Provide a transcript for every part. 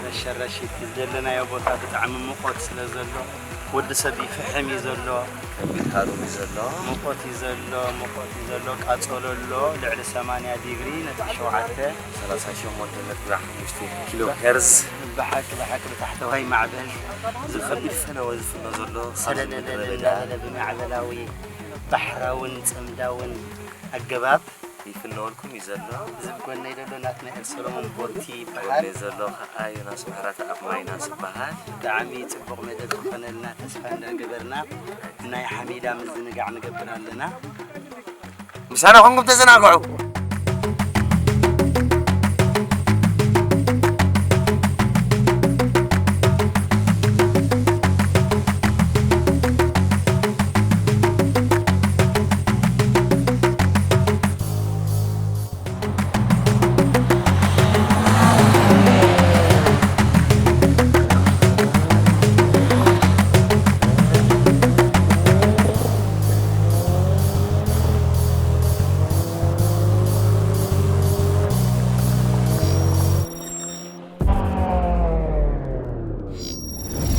መሸረሺት ዘለናዮ ቦታ ብጣዕሚ ሙቐት ስለ ዘሎ፣ ወዲ ሰብ ይፍሕም እዩ ዘሎ። ከቢድ ሃሩር እዩ ዘሎ። ሙቐት እዩ ዘሎ፣ ሙቐት እዩ ዘሎ፣ ቃጸሎ ኣሎ፣ ልዕሊ ሰማንያ ዲግሪ ነጥቢ ሸውዓተ። ሰላሳ ሸሞንተ ነጥቢ ሓሙሽተ ኪሎ ሄርዝ። ብሓቂ፣ ብሓቂ ብታሕተዋይ ማዕበል ዝኸቢድ ፈነወ ዝፍኖ ዘሎ፣ ሰለለለለ እናበለ ብማዕበላዊ ባሕራውን ጽምዳውን ኣገባብ ይፍነወልኩም እዩ ዘሎ። እዚ ብጎነይ ዘሎ ናትናኤል ሰሎሞን ቦቲ ይበሃል። ጎነይ ዘሎ ከኣ ዮናስ ምሕረተኣብ ማይናስ ይበሃል። ብጣዕሚ ጽቡቕ መደብ ክኾነልና ተስፋ እንዳገበርና ናይ ሓሚዳ ምዝንጋዕ ንገብር ኣለና። ምሳና ኮንኩም ተዘናግዑ።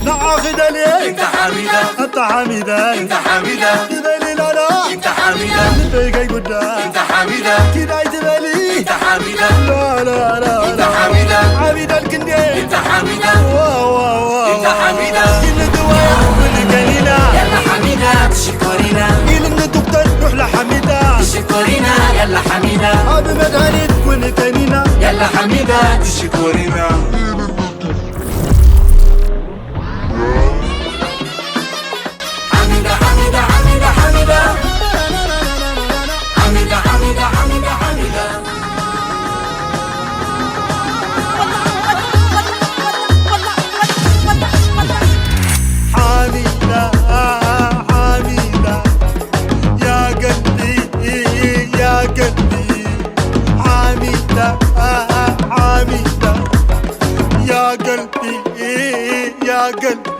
ንዓኺ ደልየ እንተ ሓሚዳ፣ እንተ ሓሚዳ፣ እንተ ሓሚዳ፣ ትበሊ ላላ፣ እንተ ሓሚዳ፣ ልበይ ከይጉዳ፣ እንተ ሓሚዳ፣ ኪዳይ ትበሊ፣ እንተ ሓሚዳ፣ ላላላ፣ እንተ ሓሚዳ፣ ዓቢደልኪ እንዴ፣ እንተ ሓሚዳ፣ ዋ፣ ዋ፣ ዋ፣ እንተ ሓሚዳ፣ ይንድዋ፣ ኩሉ ከኒና፣ ያላ ሓሚዳ፣ ትሽኮሪና፣ ኢልኒ ዶክተር፣ ሩሕ ለሓሚዳ፣ ትሽኮሪና፣ ያላ ሓሚዳ፣ ኣብ መድሃኒት ኩሉ ከኒና፣ ያላ ሓሚዳ፣ ትሽኮሪና። ሓሚዳ፣ ሓሚዳ፣ ሓሚዳ፣ ሓሚዳ። ሓሚዳ፣ ሓሚዳ፣ ሓሚዳ፣ ሓሚዳ። ሓሚዳ፣ ሓሚዳ፣ ያ ቀልቢ፣ ያ ቀልቢ። ሓሚዳ፣ ሓሚዳ፣ ያ ቀልቢ፣ ያ ቀልቢ።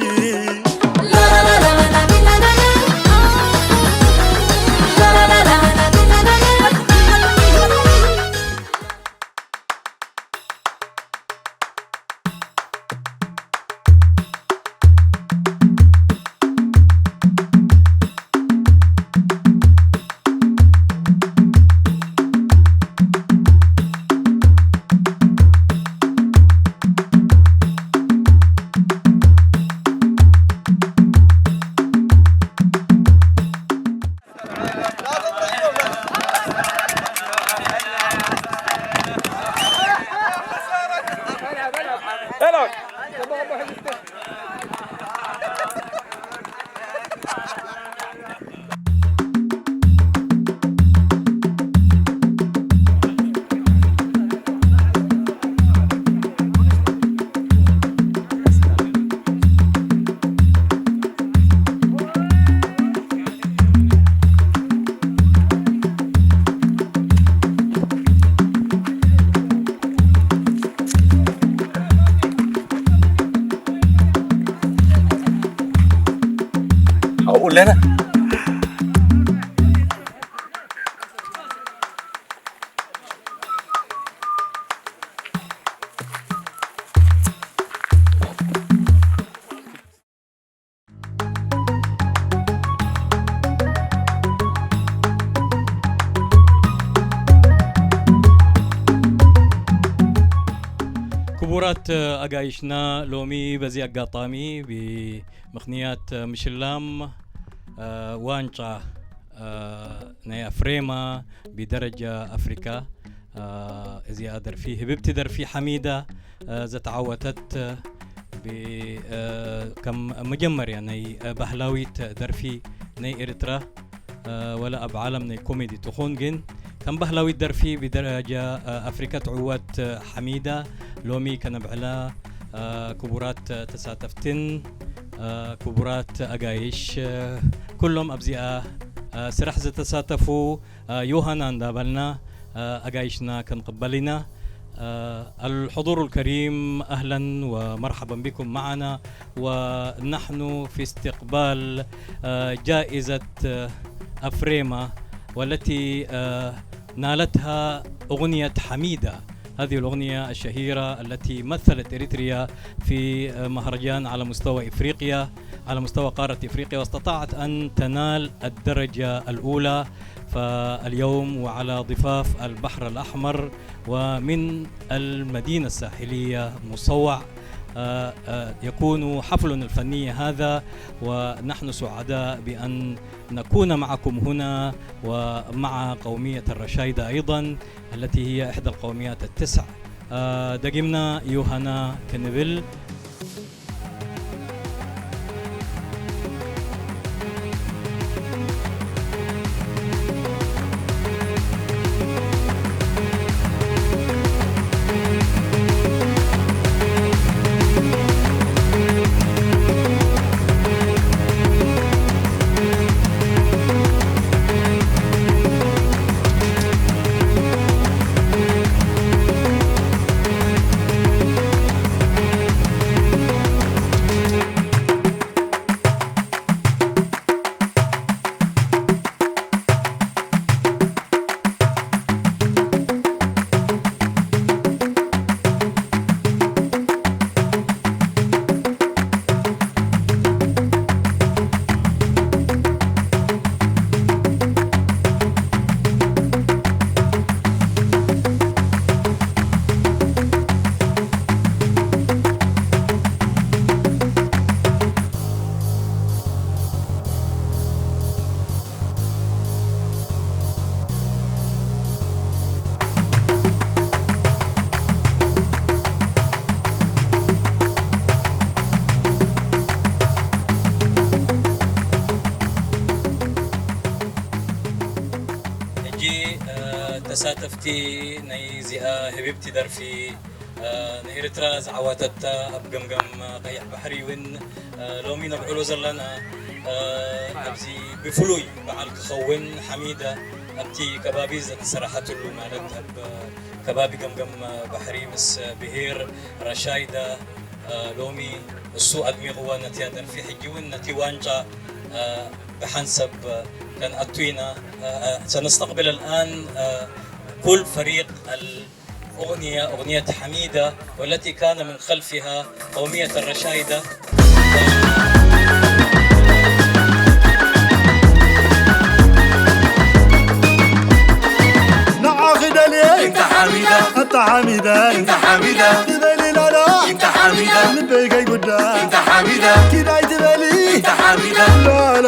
ኣብኡ ኣለና። ክቡራት ኣጋይሽና፣ ሎሚ በዚ ኣጋጣሚ ብምኽንያት ምሽላም ዋንጫ ናይ ኣፍሬማ ብደረጃ ኣፍሪካ፣ እዚኣ ደርፊ፣ ህብብቲ ደርፊ ሓሚዳ፣ ዘተዓወተት፣ ብ-፣ ከም መጀመርያ ናይ ባህላዊት ደርፊ ናይ ኤርትራ፣ ወላ ኣብ ዓለም ናይ ኮሜዲ ትኹን፣ ግን ከም ባህላዊት ደርፊ ብደረጃ ኣፍሪካ ትዕወት ሓሚዳ፣ ሎሚ ከነብዕላ፣ ክቡራት ተሳተፍትን፣ ክቡራት ኣጋይሽ፣ ኩሎም ኣብዚኣ ስራሕ ዝተሳተፉ፣ ዮሃና እንዳበልና ኣጋይሽና ክንቕበል ኢና። الحضور الكريم، أهلًا ومرحبا بكم معنا، ونحن في استقبال جائزة أفريما، والتي نالتها أغنية حميدة. هذه الأغنية الشهيرة التي مثلت إريتريا في مهرجان على مستوى إفريقيا، على مستوى قارة إفريقيا، واستطاعت أن تنال الدرجة الأولى. فاليوم وعلى ضفاف البحر الأحمر ومن المدينة الساحلية مصوع، آه، آه، يكون حفلنا الفني هذا، ونحن سعداء بأن نكون معكم هنا ومع قومية الرشايدة أيضًا، التي هي إحدى القوميات التسع. آه، دقيمنا يوهانا كنبل. ሕጂ፣ እ፣ ተሳተፍቲ ናይዚኣ ህብብቲ ደርፊ፣ እ፣ ንኤርትራ ዝዓወተታ ኣብ ገምገም ቀይሕ ባሕሪ እውን፣ እ፣ ሎሚ ነብዕሎ ዘለና፣ እ፣ ኣብዚ ብፍሉይ በዓል ክኸውን ሓሚዳ ኣብቲ ከባቢ ዝተሰራሓትሉ፣ ማለት ኣብ ከባቢ ገምገም ባሕሪ ምስ ብሄር ራሻይዳ፣ እ፣ ሎሚ እሱ ኣድሚቕዎ ነቲያ ደርፊ፣ ሕጂ እውን ነቲ ዋንጫ፣ እ፣ ብሓንሰብ ከነኣቱ ኢና። እ፣ እ፣ سنستقبل الآن، እ፣ كل فريق الأغنية، أغنية حميدة، والتي كان من خلفها قومية الرشايدة. ንዓኺ ደልየ እንተ ሓሚዳ፣ እንተ ሓሚዳ፣ እንተ ሓሚዳ፣ ትበሊ ላላ፣ እንተ ሓሚዳ፣ ልበይ ከይጉዳ፣ እንተ ሓሚዳ፣ ኪዳይ ትበሊ፣ እንተ ሓሚዳ፣ ላላ፣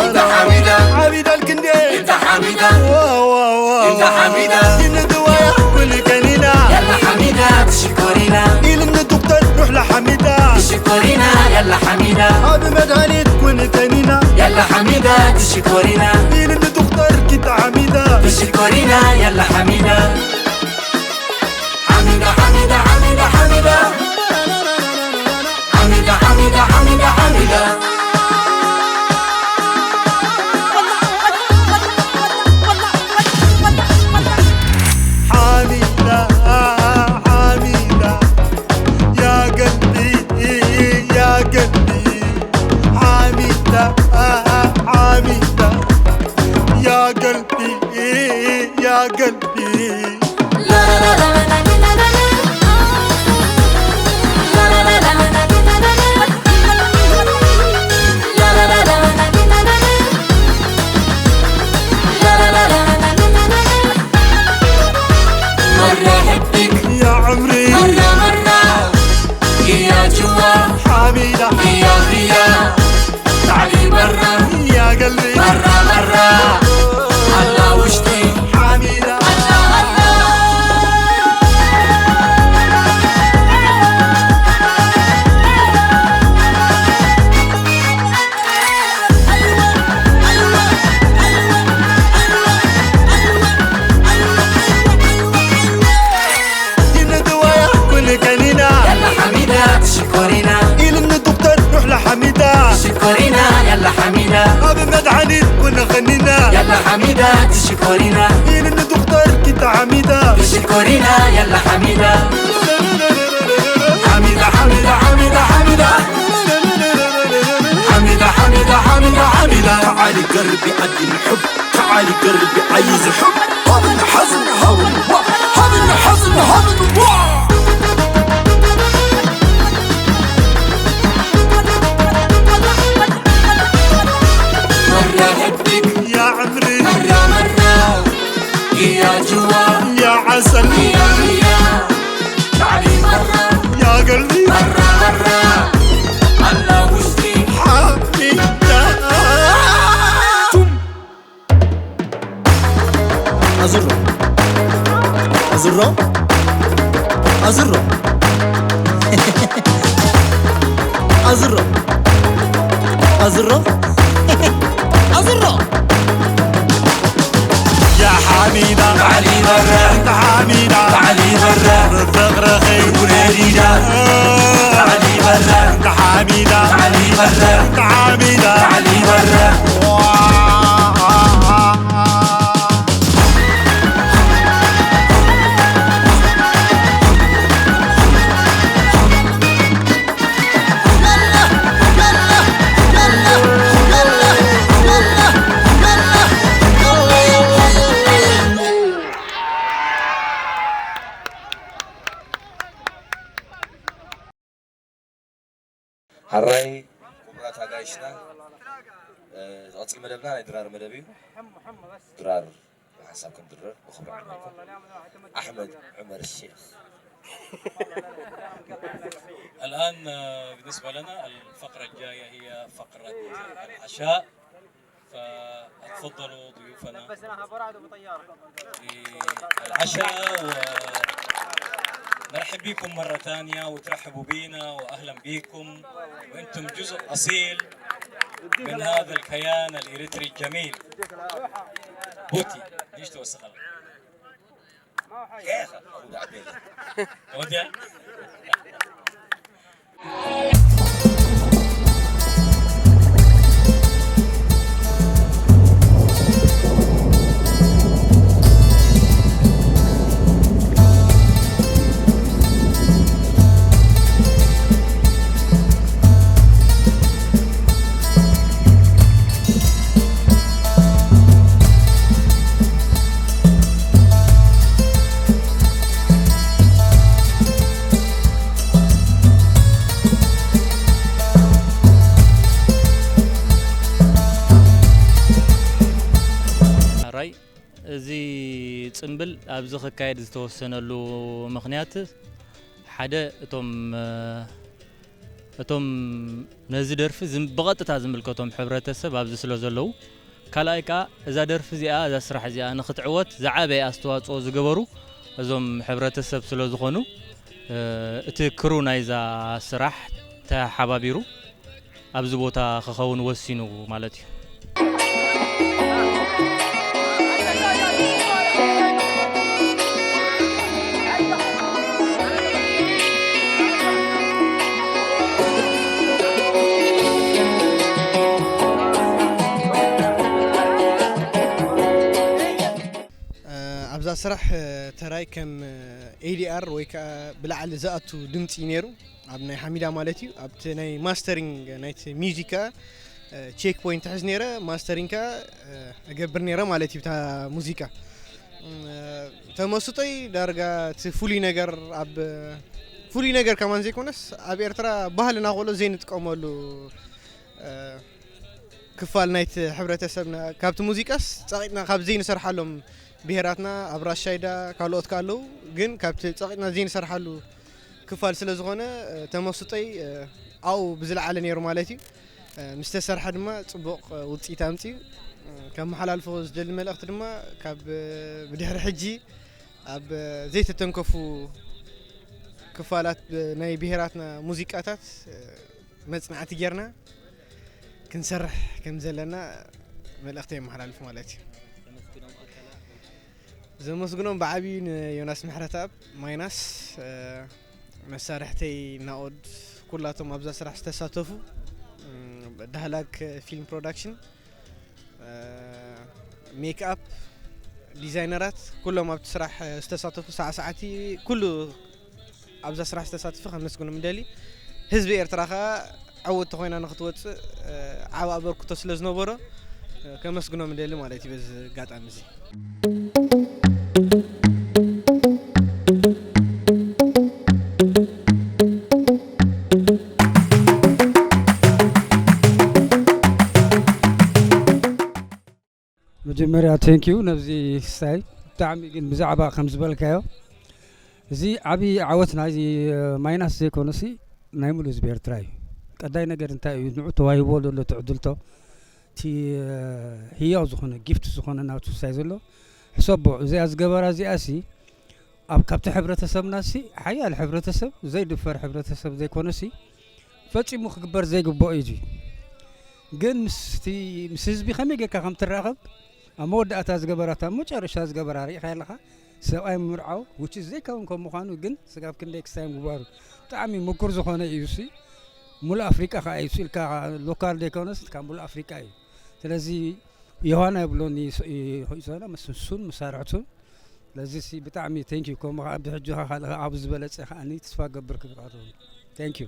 እንተ ሓሚዳ፣ ዓቢዳ ልክንዴ፣ እንተ ሓሚዳ፣ ዋ፣ ዋ፣ ዋ፣ እንተ ሓሚዳ፣ ይንድዋያ ኩሉ ከኒና፣ ያላ ሓሚዳ ትሽኮሪና፣ ኢልኒ ዶክተር ሩሕ ለሓሚዳ፣ ትሽኮሪና፣ ያላ ሓሚዳ፣ ኣብ መድሃኒት ኩሉ ከኒና፣ ያላ ሓሚዳ ትሽኮሪና፣ ኢልኒ ዶክተር ኪታ ሓሚዳ፣ ትሽኮሪና፣ ያላ ሓሚዳ። ሓሚዳ፣ ሓሚዳ፣ ሓሚዳ፣ ሓሚዳ። ሓሚዳ፣ ሓሚዳ፣ ሓሚዳ፣ ሓሚዳ። ሓሚዳ፣ ሓሚዳ፣ ያ ቀልቢ፣ ያ ቀልቢ። ሓሚዳ፣ ሓሚዳ፣ ያ ቀልቢ፣ ያ ቀልቢ። يا عمري. مرة، مرة. يا جوا. حميدة. يا، يا. تعالي برا. يا قلبي. مرة، مرة. هلا وشتي. حميدة. هلا، هلا. يلا حميدة تشكرينا. إلن دكتور روح لحميدة. تشكرينا يلا حميدة. أبي مدعاني كنا غنينا. يلا حميدة تشكرينا. إلن دكتور كنت حميدة. تشكرينا يلا حميدة. حميدة، حميدة، حميدة، حميدة. حميدة، حميدة، حميدة، حميدة. تعالي قربي أدي الحب. تعالي قربي عايز حب. هذا الحزن، هذا الوقت. هذا الحزن، هذا الوقت. ኣዝሮ ኣዝሮ ኣዝሮ። يا حميدة تعالي برا، انت حميدة تعالي برا، بالفقر خير وناديدة تعالي برا، انت حميدة تعالي برا، انت حميدة تعالي برا. ሕራይ ክቡራት ኣጋይሽና፣ እ፣ ዝቐጽል መደብና ናይ ድራር መደብ እዩ። ድራር ሓንሳብ ክንድረር ብኽብሪ ዓመልኩም ኣሕመድ ዑመር ሼኽ። الآن، آه، بالنسبة لنا الفقرة الجاية هي فقرة العشاء، فتفضلوا ضيوفنا للعشاء، ونرحب بكم مرة ثانية وترحبوا بينا، وأهلا بكم، وأنتم جزء أصيل من هذا الكيان الإريتري الجميل. بوتي، ليش توسخ؟ ሕራይ፣ እዚ ጽምብል ኣብዚ ክካየድ ዝተወሰነሉ ምኽንያት፣ ሓደ እቶም፣ እቶም ነዚ ደርፊ ዝም-፣ ብቐጥታ ዝምልከቶም ሕብረተሰብ ኣብዚ ስለ ዘለዉ፣ ካልኣይ ከኣ እዛ ደርፊ እዚኣ፣ እዛ ስራሕ እዚኣ ንኽትዕወት ዝዓበየ ኣስተዋጽኦ ዝገበሩ እዞም ሕብረተሰብ ስለ ዝኾኑ፣ እ፣ እቲ ክሩ ናይዛ ስራሕ ተሓባቢሩ ኣብዚ ቦታ ክኸውን ወሲኑ ማለት እዩ። ኣብዛ ስራሕ ተራይ ከም ኤ ዲ ኣር ወይ ከዓ ብላዕሊ ዝኣቱ ድምፂ እዩ ነይሩ። ኣብ ናይ ሓሚዳ ማለት እዩ። ኣብቲ ናይ ማስተሪንግ ናይቲ ሚውዚክ ከዓ ቼክ ፖይንት ሕዝ ነይረ፣ ማስተሪንግ ከዓ እገብር ነይረ ማለት እዩ። እታ ሙዚቃ ተመስጦይ ዳርጋ እቲ ፍሉይ ነገር ኣብ ፍሉይ ነገር ከማን ዘይኮነስ ኣብ ኤርትራ ባህልና ቆሎ ዘይንጥቀመሉ ክፋል ናይቲ ሕብረተሰብና ካብቲ ሙዚቃስ ጸቒጥና ካብ ዘይንሰርሓሎም ብሄራትና ኣብ ራሻይዳ ካልኦት ከ ኣለዉ፣ ግን ካብቲ ጸቒጥና ዘይንሰርሓሉ ክፋል ስለ ዝኾነ ተመስጦይ ኣብኡ ብዝለዓለ ነይሩ ማለት እዩ። ምስ ተሰርሐ ድማ ጽቡቕ ውጽኢት ኣምጺኡ። ከመሓላልፎ ዝደሊ መልእኽቲ ድማ ካብ ብድሕሪ ሕጂ ኣብ ዘይተተንከፉ ክፋላት ናይ ብሄራትና ሙዚቃታት መጽናዕቲ ጌርና ክንሰርሕ ከም ዘለና መልእኽቲ የመሓላልፍ ማለት እዩ። ዘመስግኖም ብዓብዩ ንዮናስ ምሕረተኣብ ማይናስ፣ መሳርሕተይ ናኦድ፣ ኩላቶም ኣብዛ ስራሕ ዝተሳተፉ፣ ዳህላክ ፊልም ፕሮዳክሽን፣ ሜክኣፕ ዲዛይነራት፣ ኩሎም ኣብቲ ስራሕ ዝተሳተፉ ሳዕሳዕቲ፣ ኩሉ ኣብዛ ስራሕ ዝተሳተፈ ከመስግኖም እንደሊ። ህዝቢ ኤርትራ ከኣ ዕውት ተኾይና ንክትወፅእ ዓቢ ኣበርክቶ ስለ ዝነበሮ ከመስግኖም እንደሊ ማለት እዩ በዚ ኣጋጣሚ እዚ። መጀመርያ ቴንኪዩ ነብዚ ስታይ ብጣዕሚ ግን ብዛዕባ ከም ዝበልካዮ እዚ ዓብዪ ዓወት ናይዚ ማይናስ ዘይኮነሲ ናይ ሙሉ ህዝቢ ኤርትራ እዩ። ቀዳይ ነገር እንታይ እዩ ንዑ ተዋሂብዎ ዘሎ ትዕድልቶ እቲ ህያው ዝኾነ ጊፍት ዝኾነ ናቱ ስታይ ዘሎ ሕሰቦ እዚኣ ዝገበራ እዚኣ ሲ ኣብ ካብቲ ሕብረተሰብና ሲ ሓያል ሕብረተሰብ ዘይድፈር ሕብረተሰብ ዘይኮነሲ ፈጺሙ ክግበር ዘይግብኦ እዩ እዚ። ግን ምስቲ ምስ ህዝቢ ከመይ ጌርካ ከም ትራኸብ ኣብ መወዳእታ ዝገበራታ መጨረሻ ዝገበራ ርኢኻ ኣለኻ። ሰብኣይ ምምርዓው ውጭ ዘይከውን ከም ምዃኑ ግን ስጋብ ክንደይ ክስታይ ምግባሩ ብጣዕሚ ምኩር ዝኾነ እዩ። ሲ ሙሉእ ኣፍሪቃ ከዓ እዩ ኢልካ ሎካል ዘይኮነስ ካብ ሙሉእ ኣፍሪቃ እዩ። ስለዚ ዮሃና ይብሎ ዮሃና ምስ ንሱን መሳርሕቱን። ስለዚ ሲ ብጣዕሚ ቴንክ ዩ። ከምኡ ከዓ ብሕጂ ከዓ ካልእ ከዓ ኣብ ዝበለፀ ከዓኒ ተስፋ ገብር ክብቃቱ። ቴንክ ዩ።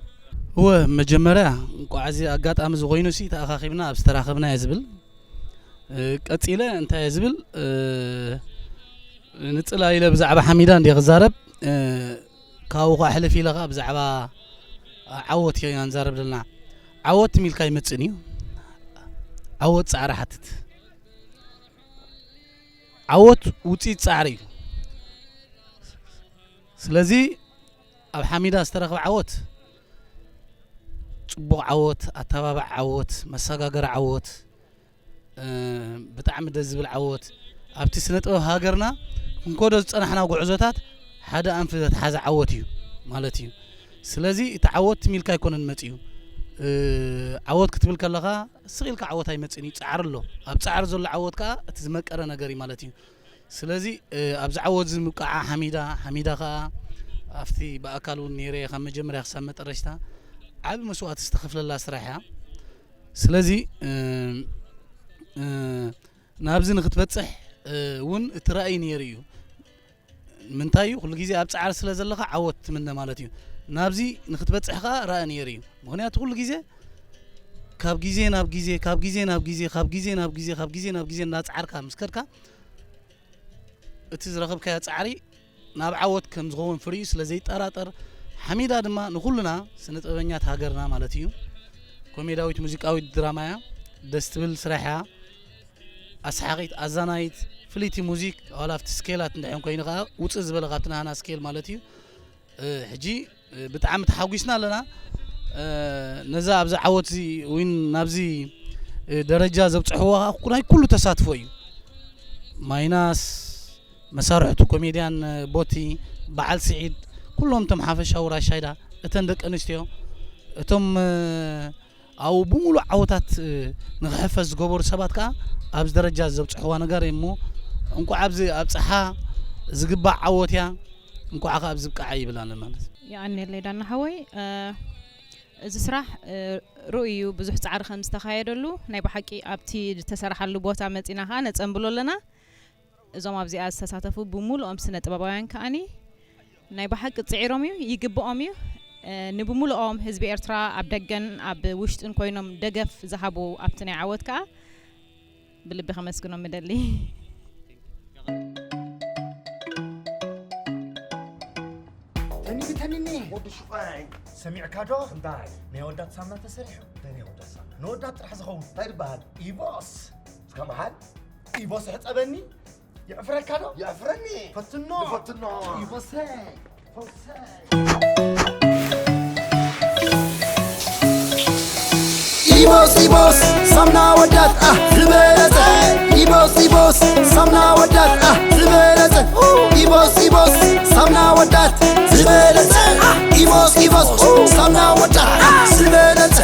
እወ፣ መጀመርያ እንቋዕ እዚ ኣጋጣሚ እዚ ኮይኑ ሲ ተኣኻኺብና ኣብ ዝተራኸብና እየ ዝብል። እ፣ ቀፂለ እንታይ እየ ዝብል፣ እ፣ ንፅላ ኢለ ብዛዕባ ሓሚዳ እንድየ ክዛረብ፣ እ፣ ካብኡ ከዓ ሕልፍ ኢለ ከዓ ብዛዕባ ዓወት ኢና ንዛረብ ዘለና። ዓወት ሚልካ ኣይመፅእን እዩ። ዓወት ፃዕሪ ሓትት። ዓወት ውፅኢት ፃዕሪ እዩ። ስለዚ ኣብ ሓሚዳ ዝተረኽበ ዓወት ፅቡቕ ዓወት፣ ኣተባባዕ ዓወት፣ መሰጋገሪ ዓወት፣ እ፣ ብጣዕሚ ደስ ዝብል ዓወት፣ ኣብቲ ስነ ጥበብ ሃገርና ክንከዶ ዝፀናሕና ጉዕዞታት ሓደ ኣንፊ ዘትሓዘ ዓወት እዩ ማለት እዩ። ስለዚ እቲ ዓወት ትም ኢልካ ኣይኮነን መፅዩ። እ፣ ዓወት ክትብል ከለኻ ስቕ ኢልካ ዓወት ኣይመፅእን እዩ፣ ፃዕሪ ኣሎ። ኣብ ፃዕሪ ዘሎ ዓወት ከዓ እቲ ዝመቀረ ነገር እዩ ማለት እዩ። ስለዚ፣ እ፣ ኣብዚ ዓወት እዚ ምብቃዓ ሓሚዳ፣ ሓሚዳ ከዓ ኣብቲ ብኣካል እውን ነይረ ካብ መጀመርያ ክሳብ መጠረሽታ ዓቢ መስዋእቲ ዝተኸፍለላ ስራሕ እያ። ስለዚ፣ እ፣ እ፣ ናብዚ ንክትበፅሕ፣ እ፣ እውን እቲ ራእይ ነይሩ እዩ። ምንታይ እዩ? ኩሉ ግዜ ኣብ ጻዕሪ ስለ ዘለኻ ዓወት ትምነ ማለት እዩ። ናብዚ ንክትበጽሕ ከኣ ራኢ ነይሩ እዩ። ምኽንያቱ ኩሉ ግዜ ካብ ግዜ ናብ ግዜ፣ ካብ ግዜ ናብ ግዜ፣ ካብ ግዜ ናብ ግዜ፣ ካብ ግዜ ናብ ግዜ እናጸዓርካ ምስ ከድካ፣ እቲ ዝረኸብካዮ ጻዕሪ ናብ ዓወት ከም ዝኸውን ፍሪኡ ስለ ዘይጠራጠር፣ ሓሚዳ ድማ ንኹልና ስነ ጥበበኛት ሃገርና ማለት እዩ። ኮሜዳዊት ሙዚቃዊት ድራማ እያ። ደስ ትብል ስራሕ እያ። ኣስሓቒት፣ ኣዛናይት፣ ፍልይቲ ሙዚክ፣ ዋላ ኣብቲ ስኬላት እንድሕን ኮይኑ ከኣ ውጽእ ዝበለ ካብቲ ናህና ስኬል ማለት እዩ። እ፣ ሕጂ፣ እ፣ ብጣዕሚ ተሓጒስና ኣለና። እ፣ ነዛ ኣብዚ ዓወት እዚ ወይ ናብዚ፣ እ፣ ደረጃ ዘብጽሕዎ ከኣ ናይ ኩሉ ተሳትፎ እዩ። ማይናስ፣ መሳርሕቱ ኮሜድያን፣ እ፣ ቦቲ፣ በዓል ስዒድ፣ ኩሎም እቶም ሓፈሻዊ ራሻይዳ፣ እተን ደቂ ኣንስትዮ፣ እቶም፣ እ፣ ኣብኡ ብምሉእ ዓወታት፣ እ፣ ንኽሕፈስ ዝገበሩ ሰባት ከኣ ኣብዚ ደረጃ ዘብጽሕዋ ነገር እሞ እንቋዕ ኣብዚ ኣብጽሓ። ዝግባእ ዓወት እያ። እንቋዕ ከኣ ኣብዚ ብቅዓ ይብል ኣነ ማለት እዩ። የቐንየለይ ዳና ሓወይ፣ እ፣ እዚ ስራሕ፣ እ፣ ርኡይ እዩ፣ ብዙሕ ጻዕሪ ከም ዝተኻየደሉ ናይ ብሓቂ ኣብቲ ዝተሰርሓሉ ቦታ መጺና ከኣ ነጸንብሎ ኣለና። እዞም ኣብዚኣ ዝተሳተፉ ብምሉኦም ስነ ጥበባውያን ከኣኒ ናይ ብሓቂ ጽዒሮም እዩ፣ ይግብኦም እዩ። እ፣ ንብምሉኦም ህዝቢ ኤርትራ ኣብ ደገን ኣብ ውሽጥን ኮይኖም ደገፍ ዝሃቡ ኣብቲ ናይ ዓወት ከኣ ብልቢ ከመስግኖም እደሊ። ተኒ ብተኒ እኒ። ወዲ ሹቓይ። ሰሚዕካ ዶ? እንታይ? ናይ ወዳት ሳምና ተሰሪሑ። እንታይ ናይ ወዳት ሳምና? ንወዳት ጥራሕ ዝኸውን። እንታይ ዝበሃል? ኢቦስ። እስካ መሃል? ኢቦስ ሕጸበኒ። የዕፍረካ ዶ? የዕፍረኒ። ፈትኖ። ፈትኖ። ኢቦሰይ። ኢቦስ ኢቦስ ሳምና ወዳት ኣ ዝበለጸ። ኢቦስ ኢቦስ ሳምና ወዳት ኣ ዝበለጸ። ኢቦስ ኢቦስ ሳምና ወዳት ዝበለጸ። ኢቦስ ኢቦስ ሳምና ወዳት ኣ ዝበለጸ።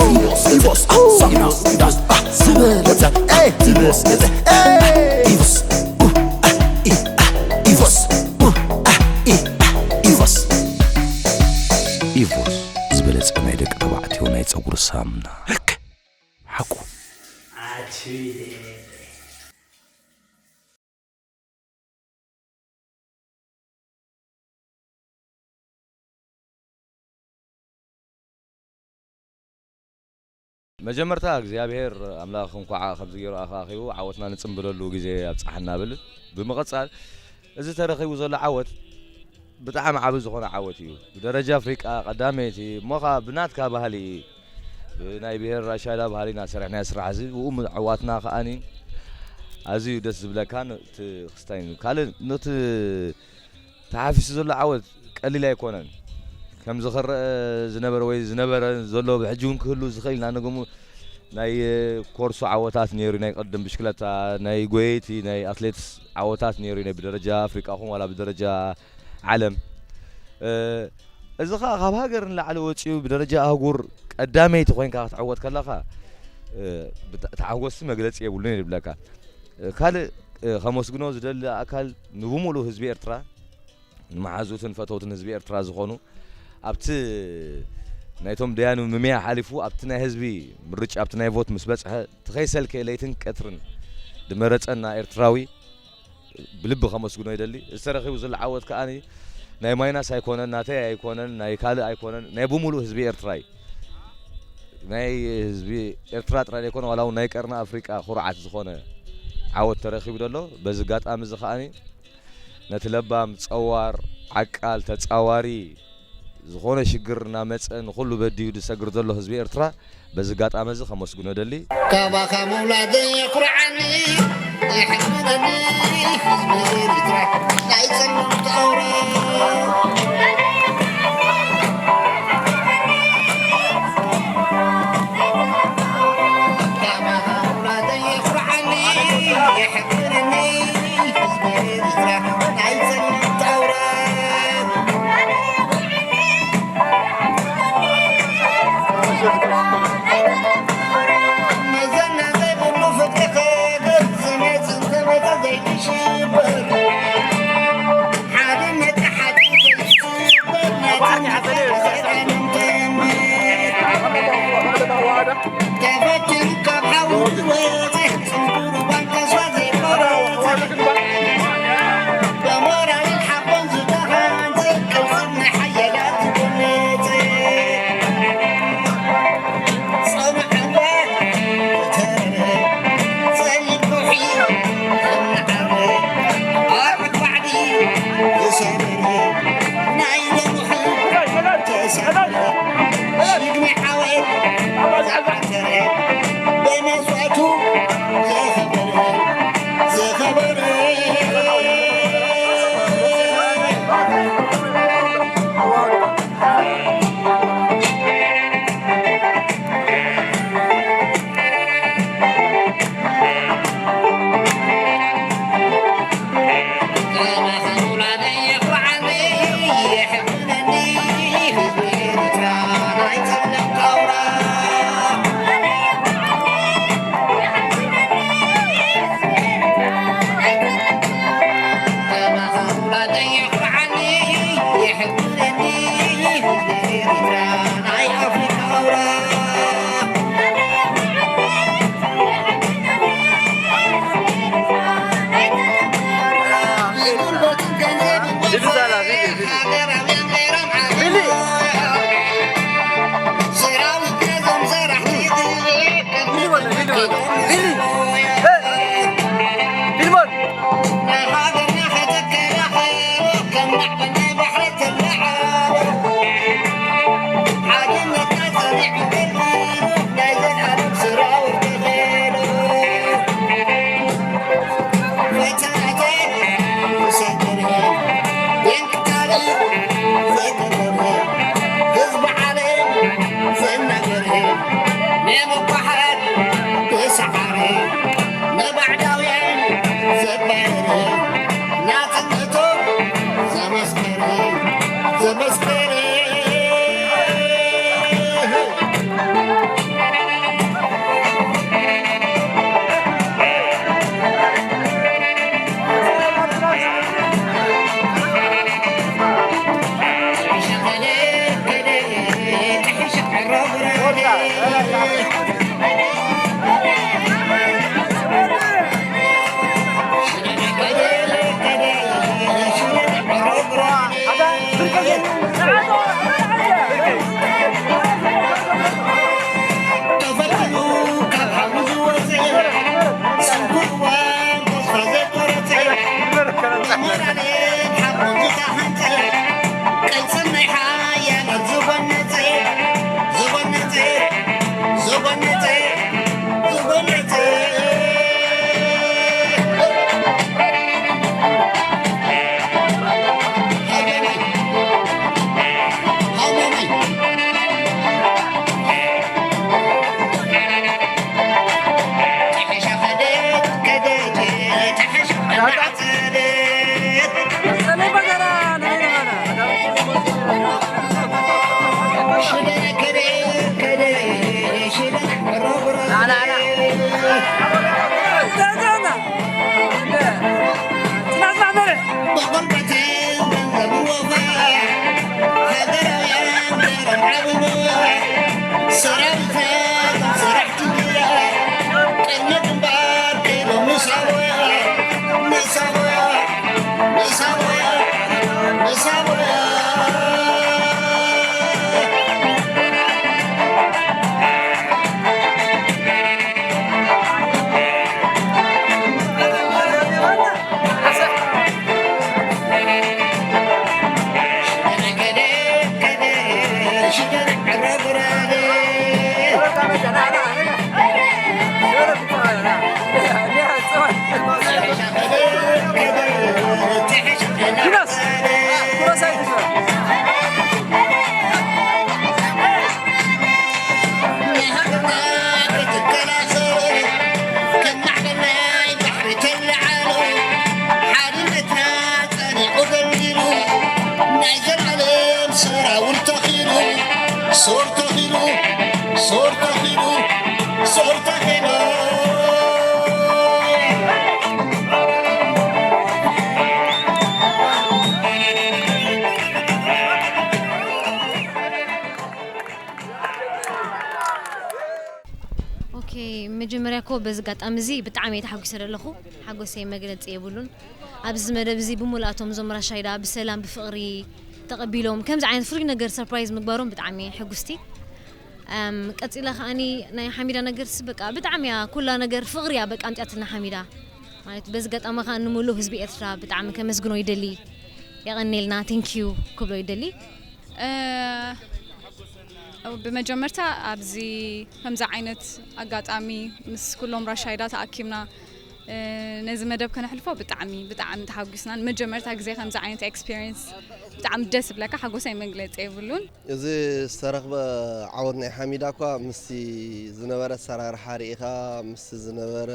ኢቦስ ኢቦስ ሳምና ወዳት ኣ ዝበለጸ። ኤ ዝበለጸ። ኤ ኢቦስ ኡ ኣ ኢ ኣ ኢቦስ ኡ ኣ ኢ ኣ ኢቦስ። ኢቮስ ዝበለጸ ናይ ደቂ ተባዕትዮ ናይ ጸጉሪ ሳሙና። ልክ ሓቁ። መጀመርታ እግዚኣብሔር ኣምላኽ እንኳዕ ከምዚ ገይሩ ኣኻኺቡ ዓወትና ንጽምብለሉ ግዜ ኣብጽሓና ብል። ብምቕጻል እዚ ተረኺቡ ዘሎ ዓወት ብጣዕሚ ዓቢ ዝኾነ ዓወት እዩ። ብደረጃ ኣፍሪቃ ቀዳመይቲ እሞ ኸኣ ብናትካ ባህሊ፣ ብናይ ብሄር ራሻይዳ ባህሊ እናሰርሕናዮ ስራሕ እዚ ብኡ ምዕዋትና ከኣኒ ኣዝዩ ደስ ዝብለካን እቲ ክስታይን ካልእ ነቲ ተሓፊሱ ዘሎ ዓወት ቀሊል ኣይኮነን። ከምዚ ክረአ ዝነበረ ወይ ዝነበረ ዘሎ ብሕጂ እውን ክህሉ ዝኽእል ኢና ንግሙ ናይ ኮርሶ ዓወታት ነይሩ፣ ናይ ቅድም ብሽክለታ፣ ናይ ጎየይቲ፣ ናይ ኣትሌትስ ዓወታት ነይሩ፣ ናይ ብደረጃ ኣፍሪቃ ኹን ዋላ ብደረጃ ዓለም። እ፣ እዚ ኸኣ ካብ ሃገር ንላዕሊ ወጺኡ ብደረጃ ኣህጉር ቀዳመይቲ ኮይንካ ክትዕወት ከለኻ፣ እ፣ ብታ-፣ እቲ ሓጎስሲ መግለጺ የብሉን እየ ዝብለካ። እ፣ ካልእ፣ እ፣ ከመስግኖ ዝደሊ ኣካል ንብሙሉ ህዝቢ ኤርትራ፣ ንመሓዙትን ፈተውትን ህዝቢ ኤርትራ ዝኾኑ፣ ኣብቲ ናይቶም ደያኑ ምምያ ሓሊፉ፣ ኣብቲ ናይ ህዝቢ ምርጫ፣ ኣብቲ ናይ ቮት ምስ በጽሐ፣ እቲ ከይሰልከየ ለይትን ቀትርን ዝመረጸና ኤርትራዊ ብልቢ ከመስግኖ ይደሊ። እዚ ተረኺቡ ዘሎ ዓወት ከኣ ናይ ማይናስ ኣይኮነን፣ ናተይ ኣይኮነን፣ ናይ ካልእ ኣይኮነን፣ ናይ ብምሉእ ህዝቢ ኤርትራ እዩ። ናይ ህዝቢ ኤርትራ ጥራይ ዘይኮነ፣ ዋላ እውን ናይ ቀርኒ ኣፍሪቃ ኩርዓት ዝኾነ ዓወት ተረኺቡ ዘሎ። በዚ ኣጋጣሚ እዚ ከኣ ነቲ ለባም፣ ጸዋር፣ ዓቃል፣ ተጻዋሪ፣ ዝኾነ ሽግር እናመጸ ንኹሉ በድዩ ዝሰግር ዘሎ ህዝቢ ኤርትራ በዚ ኣጋጣሚ እዚ ከመስግኖ ደሊ። ካባኻ ምውላደይ የኹርዓኒ፣ የሕፍረኒ፣ ህዝቢ ኤርትራ ናይ ጸለምቲ ኣውራ። ካባኻ ምውላደይ የኹርዓኒ፣ የሕፍረኒ፣ ህዝቢ ኤርትራ ናይ ጸለምቲ ኣውራ። መዘና ዘይብሉ ፍቅርኻ ገጽ መጽ እንተመጸ ዘይትሽበር። ሓድነትካ ሓድነት ዘይትሽበር። ናጽነትካ ብሰላም እንተምር። ተፈቲኑ ካብ ሓዊ ዝወጸ ጽንኩር እዋን ተስፋ ዘይቆረጸ። ብሞራልን ሓቦን ዝተሃንጸ ቅርጽን ናይ ሓያላት ዝጎነጸ። ጸኑዕ እምበር ተረረ፣ ጸሊም ከውሒ እናዓረ፣ ኣርዑት ባዕዲ ዝሰበረ፣ ናይ ሎምኺ ተሰበረ። ሽግኒ ሓወይ ዝዓተረ፣ ብመስዋእቱ ዝኸበረ፣ ዝኸበረ። ኦኬ፣ መጀመርያ እኮ በዚ ኣጋጣሚ እዚ ብጣዕሚ እየ ተሓጒሰ ዘለኹ። ሓጎሰይ መግለፂ የብሉን። ኣብዚ መደብ እዚ ብምልኣቶም እዞም ራሻይዳ ብሰላም ብፍቕሪ ተቐቢሎም ከምዚ ዓይነት ፍሉይ ነገር ሰርፕራይዝ ምግባሮም ብጣዕሚ እየ ሕጉስቲ። እም፣ ቀፂላ ከዓኒ ናይ ሓሚዳ ነገርስ በቃ ብጣዕሚ እያ ኩላ ነገር ፍቕሪ እያ በቃ ኣምፅኣትና ሓሚዳ። ማለት በዚ ኣጋጣሚ ከዓ ንምሉእ ህዝቢ ኤርትራ ብጣዕሚ ከመስግኖ ይደሊ። የቐኔልና፣ ቴንኪዩ ክብሎ ይደሊ። እ፣ ብመጀመርታ ኣብዚ ከምዚ ዓይነት ኣጋጣሚ ምስ ኩሎም ራሻይዳ ተኣኪብና፣ እ፣ ነዚ መደብ ከነሕልፎ ብጣዕሚ ብጣዕሚ ተሓጒስና። ንመጀመርታ ግዜ ከምዚ ዓይነት ኤክስፒሪየንስ ብጣዕሚ ደስ ይብለካ፣ ሓጎሰይ መግለፂ የብሉን። እዚ ዝተረኽበ ዓወት ናይ ሓሚዳ እኳ ምስቲ ዝነበረ ኣሰራርሓ ርኢኻ፣ ምስቲ ዝነበረ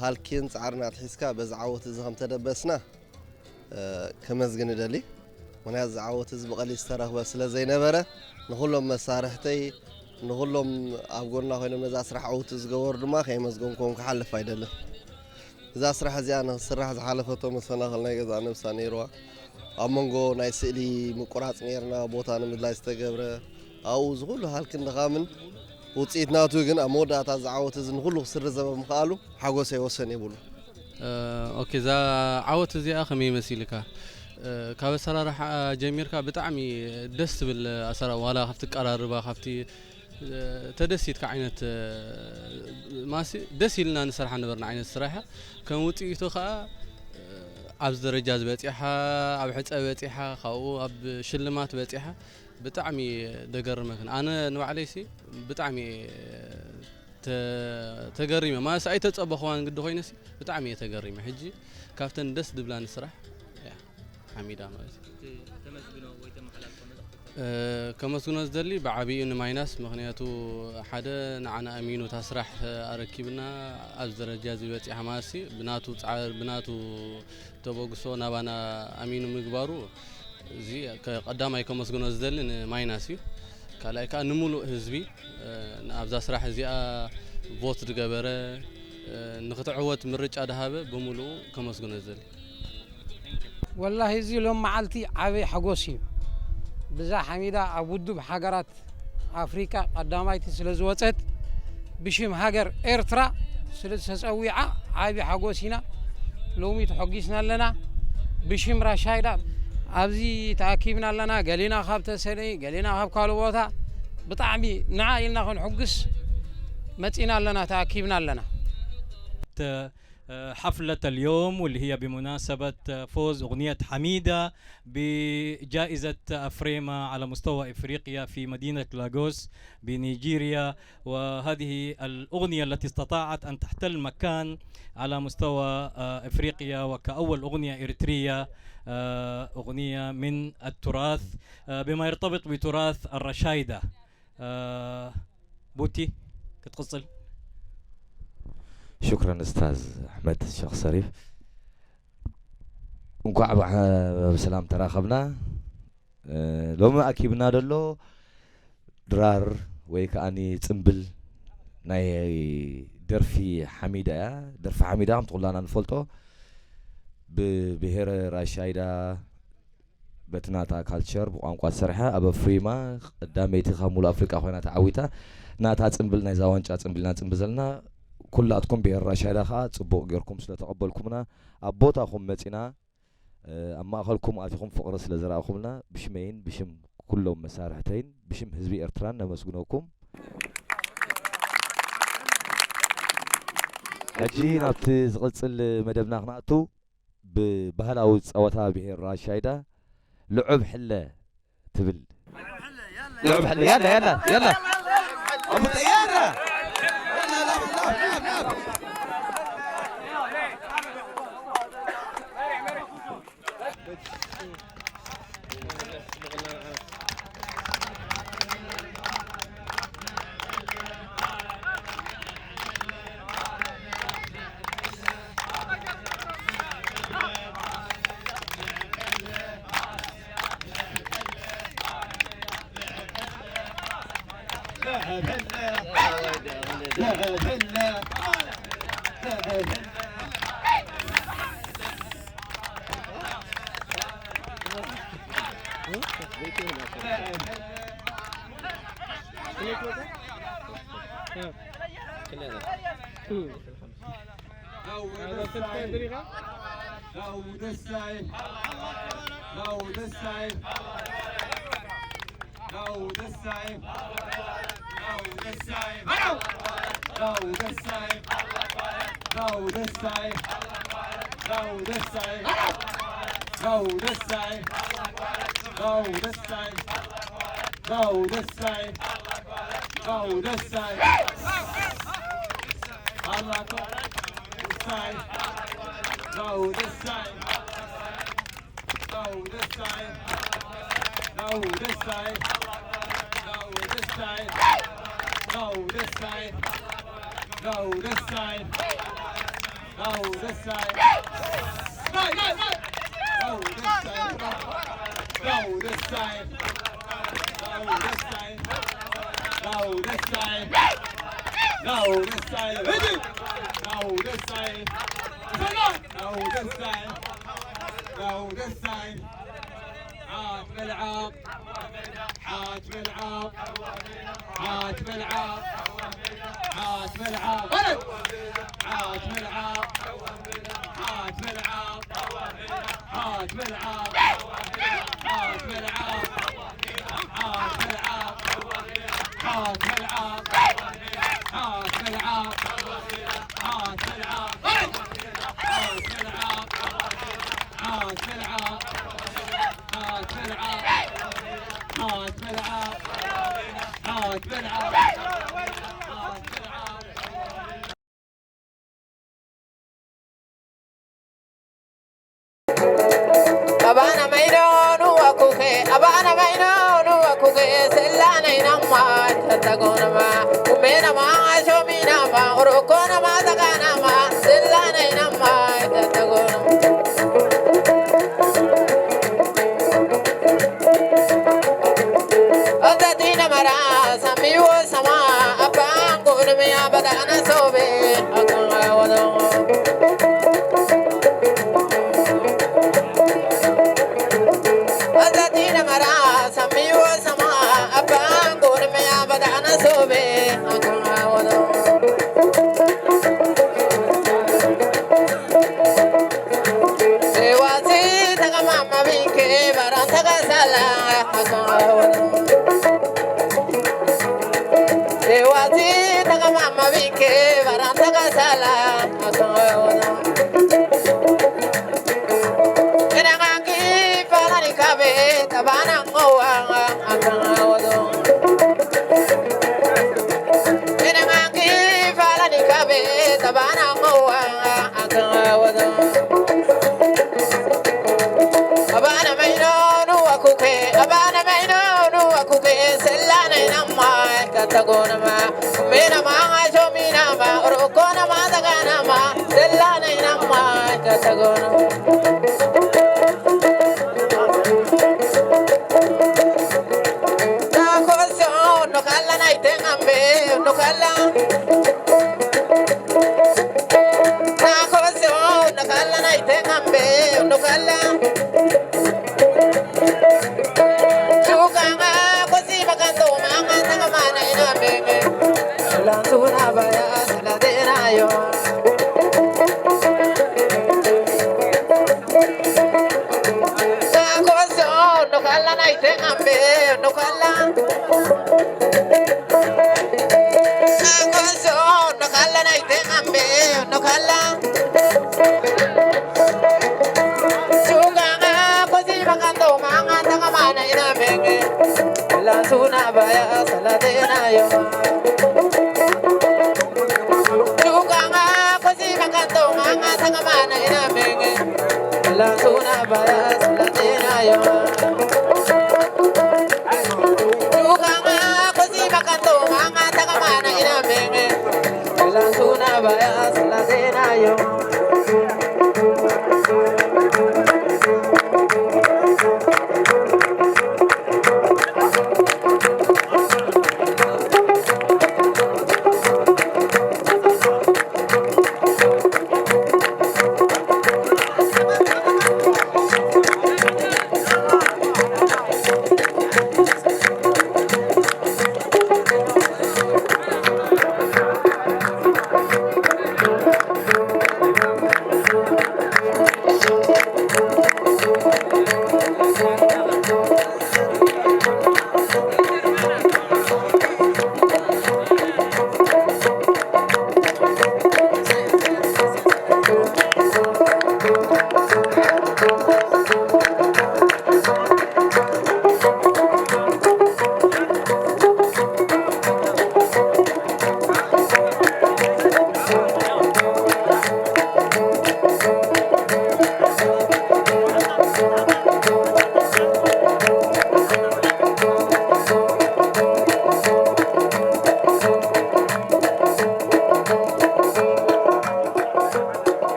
ሃልኪን ጻዕርን ኣትሒዝካ በዚ ዓወት እዚ ከም ተደበስና፣ እ፣ ከመስግን እደሊ። ምኽንያቱ እዚ ዓወት እዚ ብቐሊል ዝተረኽበ ስለ ዘይነበረ፣ ንኹሎም መሳርሕተይ፣ ንኹሎም ኣብ ጎንና ኮይኖም ነዛ ስራሕ ዕውቲ ዝገበሩ ድማ ከየመስገንክዎም ክሓልፍ ኣይደልን። እዛ ስራሕ እዚኣ ንክትስራሕ ዝሓለፈቶ መሰናኽል ናይ ገዛእ ነብሳ ነይርዋ። ኣብ መንጎ ናይ ስእሊ ምቁራጽ ነይርና፣ ቦታ ንምድላይ ዝተገብረ፣ ኣብኡ እዚ ኩሉ ሃልክን ድኻምን ውጽኢት ናቱ ግን ኣብ መወዳእታ እዚ ዓወት እዚ ንኹሉ ክስርዘ ብምኽኣሉ ሓጎሰይ ወሰን የብሉ። እ፣ ኦኬ፣ እዛ ዓወት እዚኣ ከመይ መሲልካ? እ፣ ካብ ኣሰራርሓ ጀሚርካ ብጣዕሚ ደስ ትብል ኣሰራ-፣ ዋላ ካብቲ ቀራርባ፣ ካብቲ፣ እ፣ ተደሲትካ ዓይነት፣ እ፣ ማሲ ደስ ኢልና ንሰርሓ ነበርና ዓይነት ስራሕ እያ። ከም ውጽኢቱ ከኣ፣ እ፣ ኣብዚ ደረጃ ዝበጺሓ፣ ኣብ ሕጸ በጺሓ፣ ካብኡ ኣብ ሽልማት በጺሓ፣ ብጣዕሚ ደገርመክን። ኣነ ንባዕለይሲ ብጣዕሚ ተ-፣ ተገሪመ። ማለትሲ ኣይተጸበኽዋን ግዲ ኮይነሲ ብጣዕሚ እየ ተገሪመ። ሕጂ ካብተን ደስ ድብላኒ ስራሕ እያ ሓሚዳ ማለት እዩ። እቲ ተመስግኖ ወይ ተመሓላልፎ መልእኽቲ? እ፣ ከመስግኖ ዝደሊ ብዓቢኡ ንማይናስ፣ ምኽንያቱ ሓደ ንዓና ኣሚኑ እታ ስራሕ ኣረኪብና ኣብዚ ደረጃ እዚ በጺሓ ማለትሲ ብናቱ ጻዕሪ፣ ብናቱ ተበግሶ ናባና ኣሚኑ ምግባሩ፣ እዚ ከ-፣ ቀዳማይ ከመስግኖ ዝደሊ ንማይናስ እዩ። ካልኣይ ከኣ ንምሉእ ህዝቢ፣ እ፣ ኣብዛ ስራሕ እዚኣ ቮት ዝገበረ፣ እ፣ ንክትዕወት ምርጫ ዝሃበ ብምሉኡ ከመስግኖ ዝደሊ። ወላሂ እዚ ሎም መዓልቲ ዓቢ ሓጎስ እዩ። ብዛ ሓሚዳ ኣብ ውድብ ሃገራት ኣፍሪቃ ቀዳማይቲ ስለ ዝወጸት ብሽም ሃገር ኤርትራ ስለ ዝተጸዊዓ ዓቢ ሓጎስ ኢና። ሎሚ ተሐጒስና ኣለና። ብሽም ራሻይዳ ኣብዚ ተኣኪብና ኣለና። ገሊና ካብ ተሰነይ፣ ገሊና ካብ ካልእ ቦታ። ብጣዕሚ ንዓ ኢልና ክንሕጉስ መጺና ኣለና፣ ተኣኪብና ኣለና። حفلة اليوم واللي هي بمناسبة فوز أغنية حميدة بجائزة أفريما على مستوى إفريقيا في مدينة لاغوس بنيجيريا. وهذه الأغنية التي استطاعت أن تحتل مكان على مستوى، آه، إفريقيا، وكأول أغنية إريترية، آه، أغنية من التراث، آه، بما يرتبط بتراث الرشايدة. آه، بوتي، كتقصل. شكرًا أستاذ أحمد الشيخ شريف. እንኳዕ ብሓ-፣ ብሰላም ተራኸብና። እ፣ ሎሚ ኣኪብና ዘሎ ድራር ወይ ከኣኒ ጽምብል ናይ ደርፊ ሓሚዳ እያ። ደርፊ ሓሚዳ ከምቲ ኩላና ንፈልጦ ብብሄረ ራሻይዳ በቲ ናታ ካልቸር ብቋንቋ ዝሰርሐ ኣብ ኣፍሪማ ቀዳመይቲ ካብ ሙሉእ ኣፍሪቃ ኮይና ተዓዊታ። ናታ ጽምብል ናይዛ ዋንጫ ጽምብል ኢና ንጽምብል ዘለና። ኩላትኩም ብሄረ ራሻይዳ ከዓ ጽቡቕ ጌርኩም ስለ ተቐበልኩምና ኣብ ቦታኹም መጺና ኣብ ማእኸልኩም ኣቲኹም ፍቕሪ ስለ ዘርኣኹምልና ብሽመይን ብሽም ኩሎም መሳርሕተይን ብሽም ህዝቢ ኤርትራን ነመስግነኩም። ሕጂ ናብቲ ዝቕጽል መደብና ክንኣቱ ብባህላዊ ጸወታ ብሄር ራሻይዳ ልዑብ ሕለ ትብል። ልዑብ ሕለ ያላ ያላ ያላ ላንሱና ባያ ስላሴናዮ። ዳጎሶ ኖካላ ናይ ተማምቤ ኖካላ። ዳጎሶ ኖካላ ናይ ተማምቤ ኖካላ። ሹጋና ኮሲ መካንቶ ማማ ተማማና ኢናሜ። Lansuna baya salatena yo. Tukanga kosi makanto manga sangamana ina menge. Lansuna baya salatena yo. Tukanga kosi makanto manga sangamana ina menge. Lansuna baya salatena yo.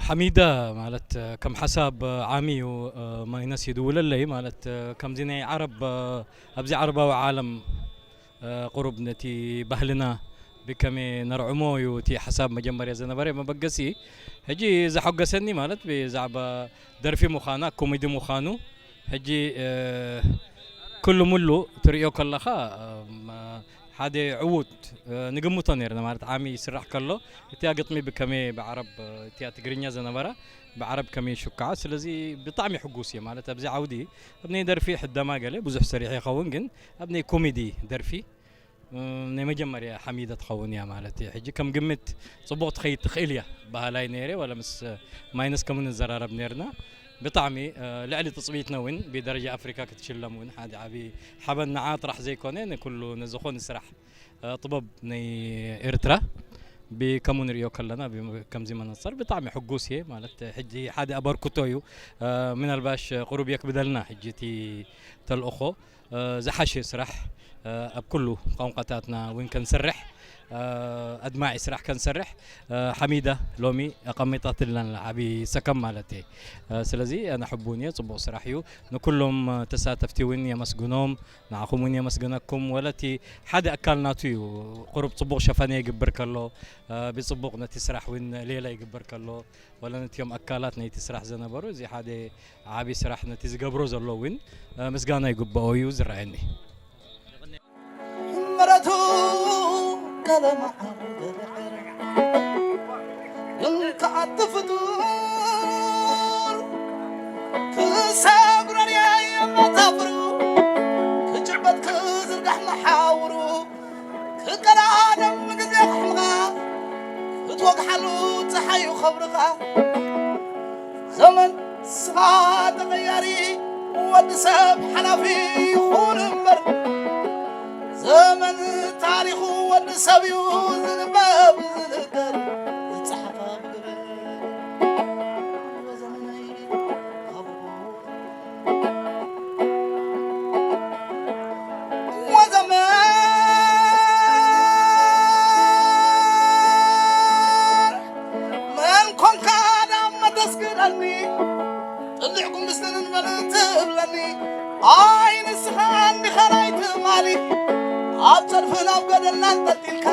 ሓሚዳ ማለት ከም ሓሳብ ዓሚ እዩ። ማይነስ ይድውለለይ ማለት ከምዚ ናይ ዓረብ ኣብዚ ዓረባዊ ዓለም ቁሩብ ነቲ ባህልና ብከመይ ነርዕሞ እዩ እቲ ሓሳብ መጀመርያ ዝነበረ መበገሲ። ሕጂ ዘሐገሰኒ ማለት ብዛዕባ ደርፊ ምዃና ኮሜዲ ምዃኑ ሕጂ ኩሉ ሙሉ ትርእዮ ከለኻ ሓደ ዕዉት ንግምቶ ነርና ማለት ዓሚ ይስራሕ ከሎ እቲያ ግጥሚ ብከመይ ብዓረብ እቲያ ትግርኛ ዝነበራ ብዓረብ ከመይ ሽኩዓ። ስለዚ ብጣዕሚ ሕጉስ እየ ማለት ኣብዚ ዓውዲ ኣብ ናይ ደርፊ ሕደማ ገለ ብዙሕ ሰሪሕ ይኸውን ግን ኣብ ናይ ኮሜዲ ደርፊ ናይ መጀመርያ ሓሚዳ ትኸውን እያ ማለት እዩ። ሕጂ ከም ግምት ጽቡቕ ትኸይድ ትኽእል እያ በሃላይ ነይረ ዋላ ምስ ማይነስ ከም ንዘራረብ ነርና። ብጣዕሚ ልዕሊ ትጽቢትና እውን ብደረጃ ኣፍሪካ ክትሽለም እውን ሓደ ዓቢ ሓበን ንዓ ጥራሕ ዘይኮነ ንኩሉ ንዝኾነ ስራሕ ጥበብ ናይ ኤርትራ ብከሙ ንሪኦ ከለና ከምዚ መነፅር ብጣዕሚ ሕጉስ እየ ማለት ሕጂ ሓደ ኣበርክቶ እዩ። ምናልባሽ ቁሩብ የክብደልና ሕጂ እቲ ተልእኾ ዝሓሸ ስራሕ ኣብ ኩሉ ቋንቋታትና እውን ከንሰርሕ ኣድማዒ ስራሕ ከንሰርሕ ሓሚዳ ሎሚ ኣቐሚጣትልና ዓብዪ ሰከም ማለት እየ። ስለዚ ኣነ ሕቡን እየ። ፅቡቕ ስራሕ እዩ። ንኩሎም ተሳተፍቲ እውን የመስግኖም። ንዓኹም እውን የመስግነኩም። ወለቲ ሓደ ኣካል ናቱ እዩ። ቁሩብ ፅቡቕ ሸፈነ ይግብር ከሎ ብፅቡቕ ነቲ ስራሕ እውን ሌላ ይግበር ከሎ ወላ ነቲኦም ኣካላት ናይቲ ስራሕ ዝነበሩ እዚ ሓደ ዓቢ ስራሕ ነቲ ዝገብሮ ዘሎ እውን ምስጋና ይግብኦ እዩ ዝረኣየኒ። ምረቱ ገለ መዓር ገለ ዕረ እንከዓቲ ፍጡር ክሰግረር የመታፍሩ ክጭበጥ ክዝርጋሕ መሓውሩ ክቀዳደም ግዜ ክሕልኻ ክትወግሓሉ ፀሓዩ ኸብርኻ ዘመን ስኻ ተቐያሪ ወዲ ሰብ ሓላፊ ይኹን እምበር ዘመን ታሪኹ ወዲ ሰብ እዩ ዝንበብ ዝንገር ዝፀሓፈ ብግብር ወዘመነይ ወዘመር መን ኮንካ ዳም መተስግደኒ ጥልዕ ጉምብስትን እንበል ትብለኒ ኣይ ንስኻ እንዲኻ ናይ ትማሊ ኣብ ጸድፍን ኣብ ገደልና ኣንጠልጢልካ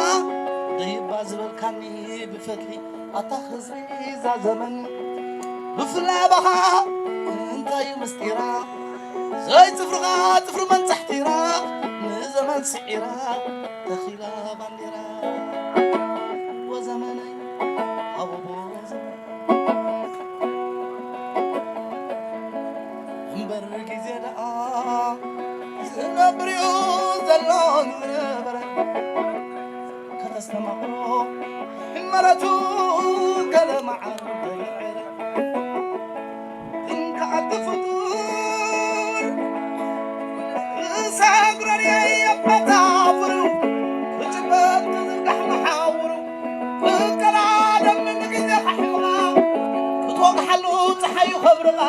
ደይባ ዝበልካኒ ብፈትሊ ኣታ ህዝቢ እዛ ዘመን ብፍላይ ኣባኻ እንታይ እዩ ምስጢራ ዘይጽፍርኻ ጽፍሪ መንጻሕቲራ ንዘመን ስዒራ ተኺላ ባንዴራ ወዘመነይ ኣበቦ ዘመን እምበር ግዜ ደኣ ዝነብር እዩ ዘሎ ዝነበረ ከተስተማቕሮ ሕመረቱ ገለ መዓር ገለ ዕረ እንተ ኣቲ ፍጡር ርእሳ ጉረርየይ ኣባታብሩ ብጭበጥ ዝርጋሕ መሓውሩ ክቀዳደም ንግዜ ካሕምኻ ክትወግሓሉ ፀሓዩ ከብርቓ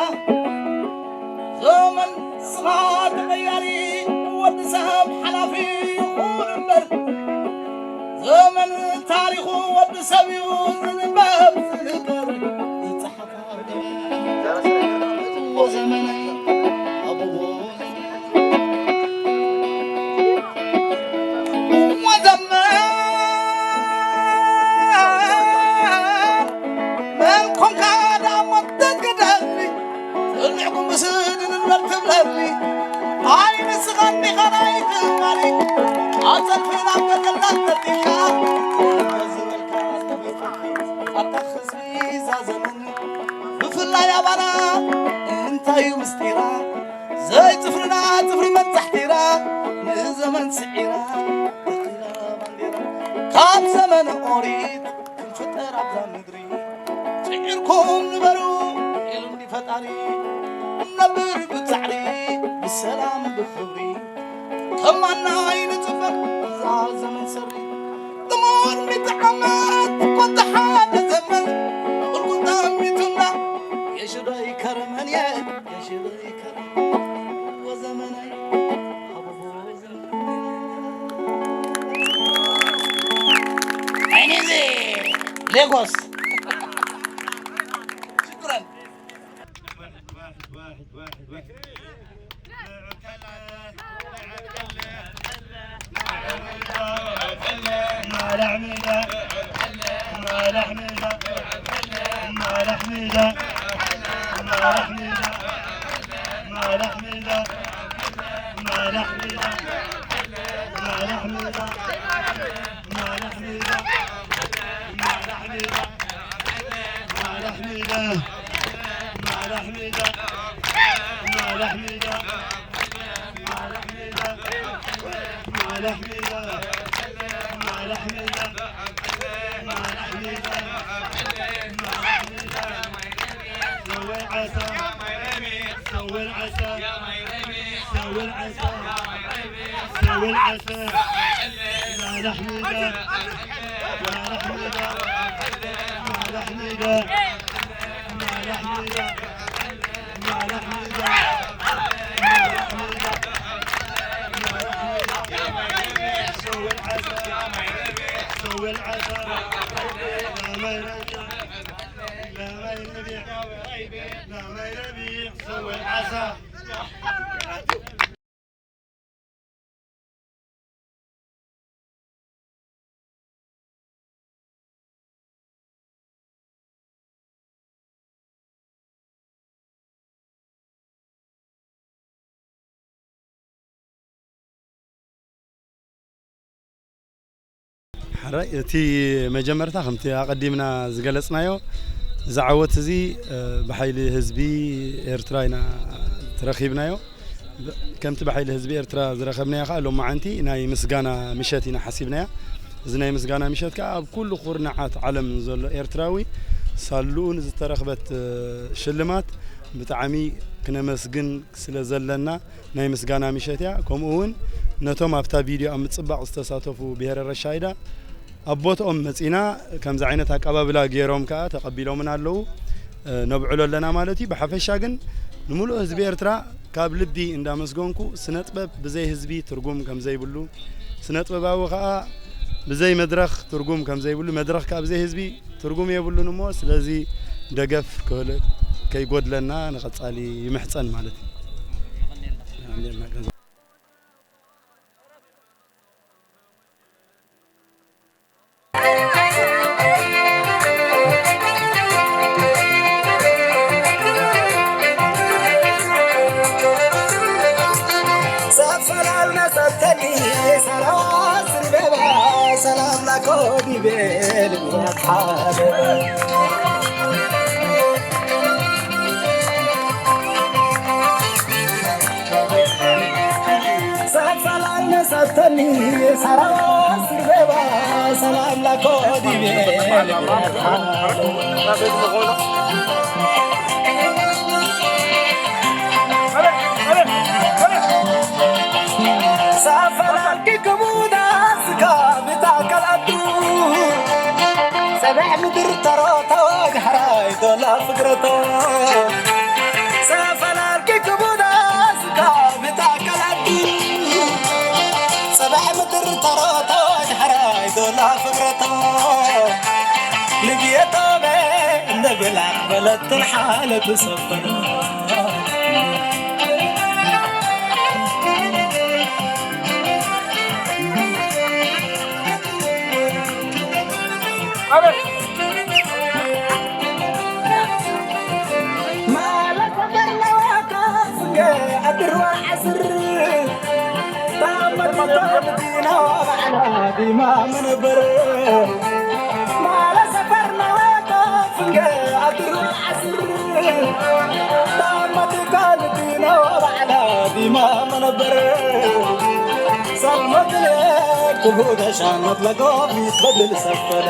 ዘመን ስኻ ተቐያሪ ወዲ ሰብ ሓላፊ ይኹን እምበር ዘመን ታሪኹ ወዲ ሰብ እዩ ዝንበብ ዝንገር ዝፀሓፍ ብፍላይ ኣባና እንታይ እዩ ምስጢራ ዘይፅፍርና ፅፍሪ መብፃሕቲራ ንዘመን ስዒራ ተኺላ ባንዴራ ካብ ዘመነ ኦሪት ክንፍጠር ኣብዛ ምድሪ ስዒርኩም ንበሩ ኢሉኒ ፈጣሪ ነብር ብፃዕሪ ብሰላም ብኽብሪ ከማና ኣይንፅበቅ እዛ ዘመን ሰሪ ጥሙር ሚእቲ ዓመት ኮታ ሓደ ዘመን ቁልቁል ጠሚቱና የሽዶ ይከረመን የሽዶ ይከረመን ወዘመናይ ሓጎቦ ዘመናይ ዓይኔዚ ሌጎስ ሽኩረን ሓራይ እቲ መጀመርታ ከምቲ ኣቐዲምና ዝገለጽናዮ እዚ ዓወት እዚ ብሓይሊ ህዝቢ ኤርትራ ኢና ተረኺብናዮ። ከምቲ ብሓይሊ ህዝቢ ኤርትራ ዝረኸብናዮ ከዓ ሎማዓንቲ ናይ ምስጋና ምሸት ኢና ሓሲብናያ። እዚ ናይ ምስጋና ምሸት ከዓ ኣብ ኩሉ ኩርናዓት ዓለም ዘሎ ኤርትራዊ ሳልኡ ንዝተረኽበት ሽልማት ብጣዕሚ ክነመስግን ስለ ዘለና ናይ ምስጋና ምሸት እያ። ከምኡ እውን ነቶም ኣብታ ቪድዮ ኣብ ምጽባቕ ዝተሳተፉ ብሄረ ረሻይዳ ኣብ ቦትኦም መጺና ከምዚ ዓይነት ኣቀባብላ ገይሮም ከኣ ተቐቢሎምና ኣለዉ። ነብዕሎ ኣለና ማለት እዩ። ብሓፈሻ ግን ንምሉእ ህዝቢ ኤርትራ ካብ ልቢ እንዳመስገንኩ ስነጥበብ ብዘይ ህዝቢ ትርጉም ከም ዘይብሉ ስነጥበባዊ ከኣ ብዘይ መድረኽ ትርጉም ከም ዘይብሉ መድረኽ ከኣ ብዘይ ህዝቢ ትርጉም የብሉን እሞ ስለዚ ደገፍ ከይጎድለና ንቐጻሊ ይምሕጸን ማለት እዩ። ኮዲቤ ልብያት ሓደ ሰፈላል ነሰተኒ ሰራዋ ስርቤባ ሰላም ላኮዲቤ ልብያት ሓደ ሳፈላልኪ ክቡዳ ስጋ ብታከላቱ ሰብሕ ምድር ተሮቶ ግሕራይ ዶላ ፍግረቶ ሳፈላልኪ ክቡዳ ስጋ ብታከላቱ ሰብሕ ምድር ተሮቶ ግሕራይ ዶላ ፍግረቶ ልብየቶበ እንደ ብላዕ በለትን ሓለቱ ሰፈር ዲማ መነበር ማለ ሰፈርና ወጣ ፍንገ ኣድሩ ዓስር ታመት ካልዲና ባዕላ ዲማ መነበር ሰልመትለ ክቡደ ሻመት ለጎቢት በድል ሰፈረ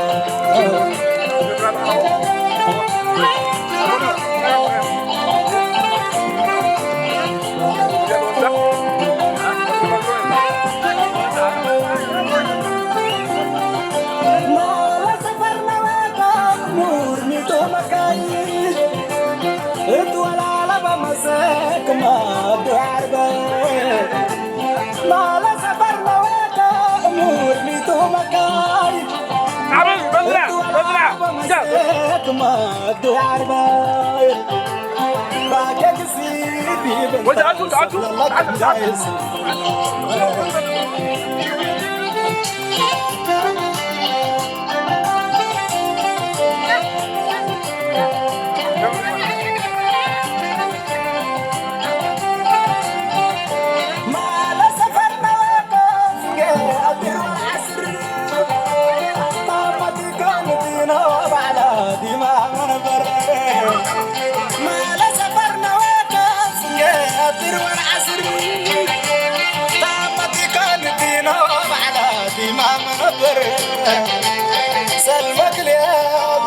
ሰልመክልያ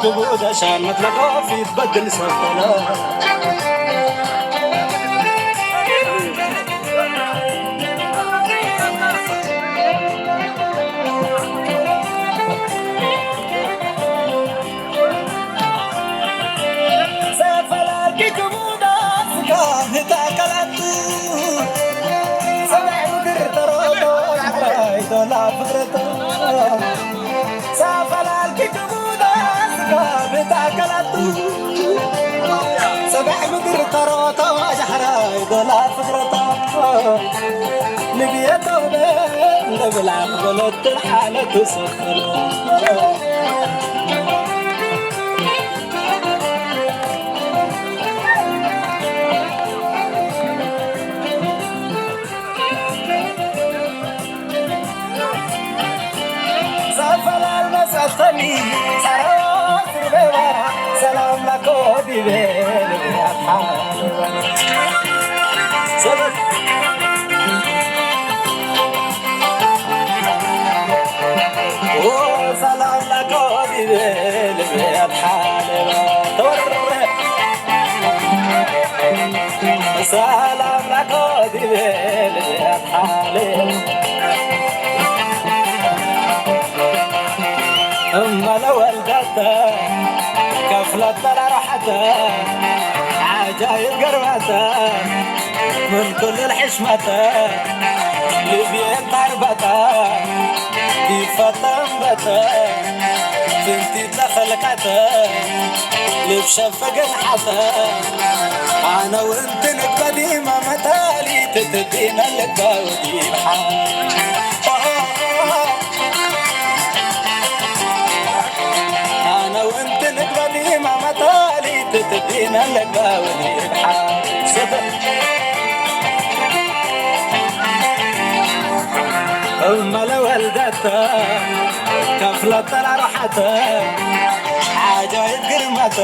ብቡደሻን መትለቆፊት በግል ሰፈለ እመለ ወልደተ ከፍለተ ላራሓተ ዓጃይብ ገርበተ ምን ኩሉ ልሕሽመተ ልብየ ታርበተ ይፈተን በተ ፍንቲ ተኸልቀተ ልብ ሸፈገን ሓተ ኣነ ውንትን እበዲማ መታሊ ትትዲነ ልባውዲ ሓ ኣነ ውንትን እግበኒ ማመታሊ ትትዲነ ለግባውኒ ሓ እመለ ወልደተ ከፍለ ጠራርሓተ ዓጃይብ ግርማተ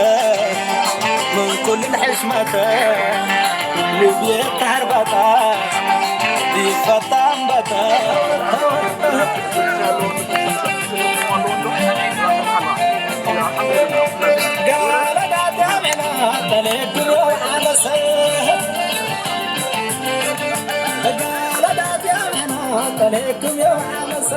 ምን ኩልን ሕሽመተ ልብየ ተሃርባታ ይፈታ እምበተ። ጋለዳት ያሜና ጠሌ ድሮ ዓመሰ ጋለዳት ያሜና ጠሌ ድሮ ዓመሰ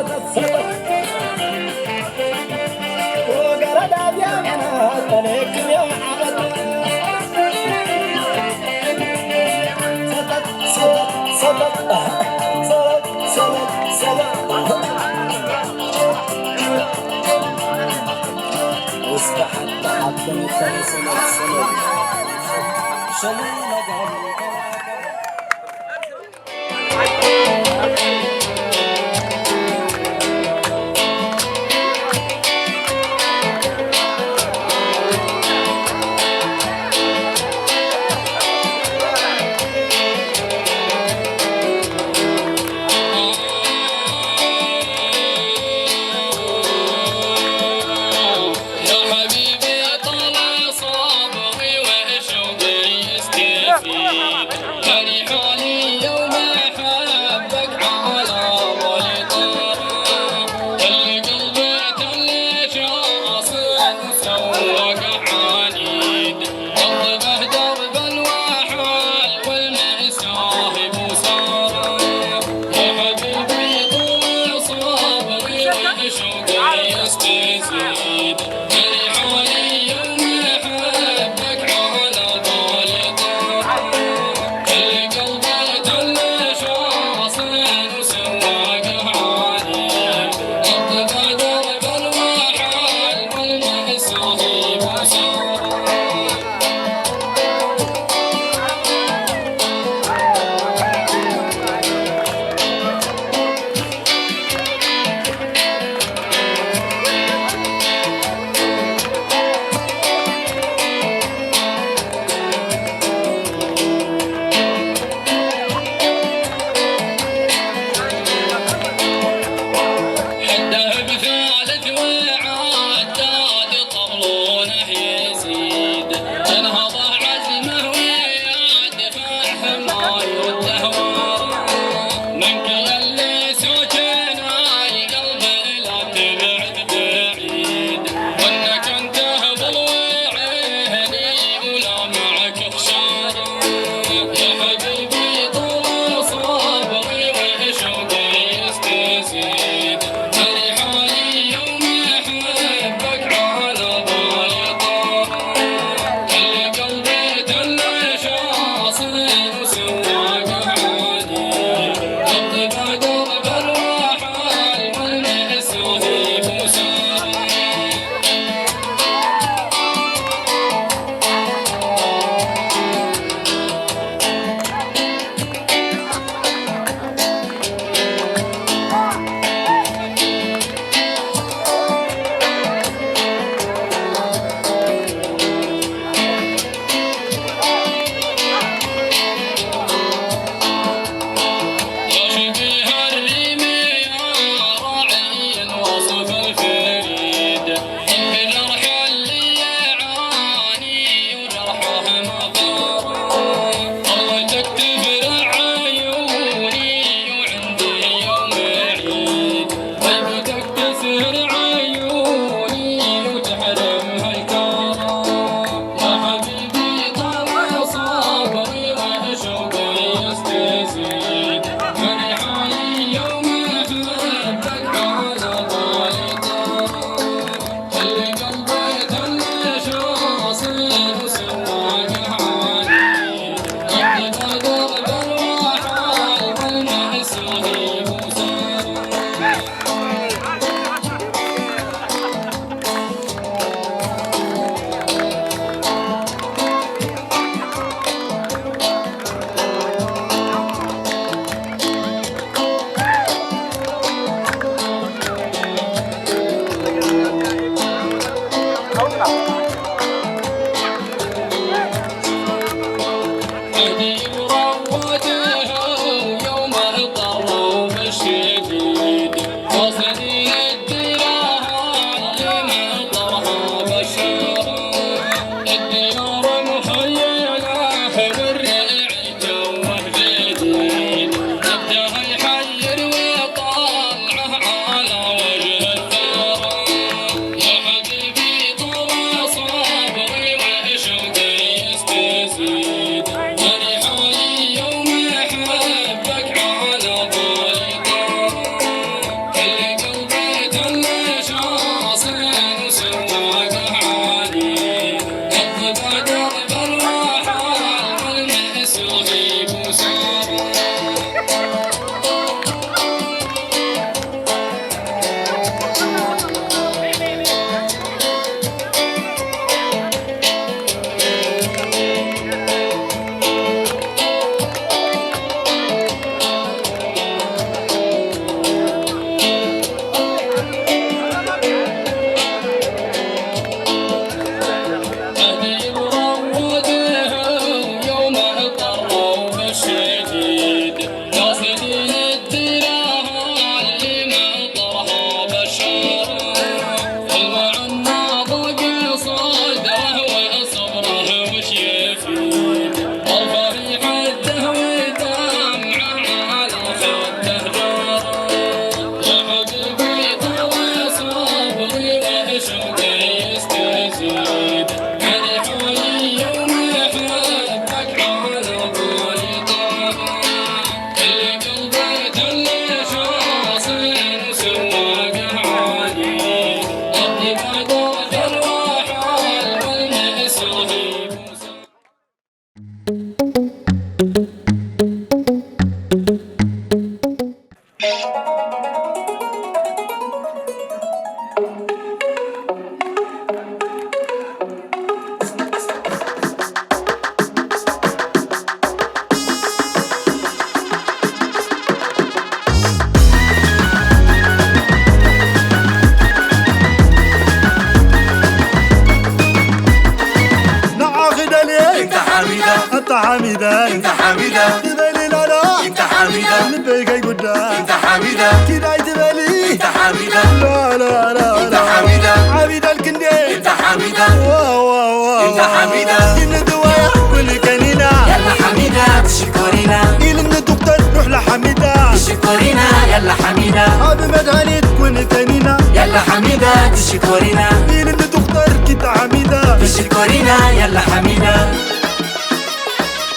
ንዓኺ ደልየ እንተ ሓሚዳ፣ እንተ ሓሚዳ፣ እንተ ሓሚዳ፣ ትበሊ ላላ፣ እንተ ሓሚዳ፣ ልበይ ከይጉዳ፣ እንተ ሓሚዳ፣ ኪዳይ ትበሊ፣ እንተ ሓሚዳ፣ ላላ፣ ላላ፣ እንተ ሓሚዳ፣ ዓቢዳ ልክንዴ፣ እንተ ሓሚዳ፣ ዋ፣ ዋ፣ ዋ፣ እንተ ሓሚዳ፣ ክንድዋያ ኩሉ ከኒና፣ ያላ ሓሚዳ ትሽኮሪና፣ ኢልኒ ዶክተር ሩሕ ለሓሚዳ፣ ትሽኮሪና፣ ያላ ሓሚዳ፣ ኣብ መድሃኒት ኩሉ ከኒና፣ ያላ ሓሚዳ ትሽኮሪና፣ ኢልኒ ዶክተር ኪታ ሓሚዳ፣ ትሽኮሪና፣ ያላ ሓሚዳ።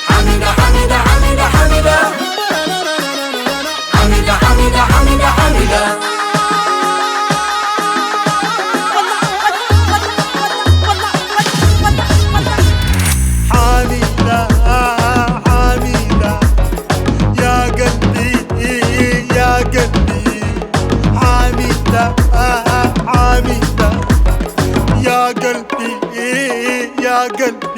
ሓሚዳ፣ ሓሚዳ፣ ሓሚዳ፣ ሓሚዳ። ሓሚዳ፣ ሓሚዳ፣ ሓሚዳ፣ ሓሚዳ። ሓሚዳ፣ ሓሚዳ፣ ያ ቀልቢ፣ ያ ቀልቢ። ሓሚዳ፣ ሓሚዳ፣ ያ ቀልቢ፣ ያ ቀልቢ።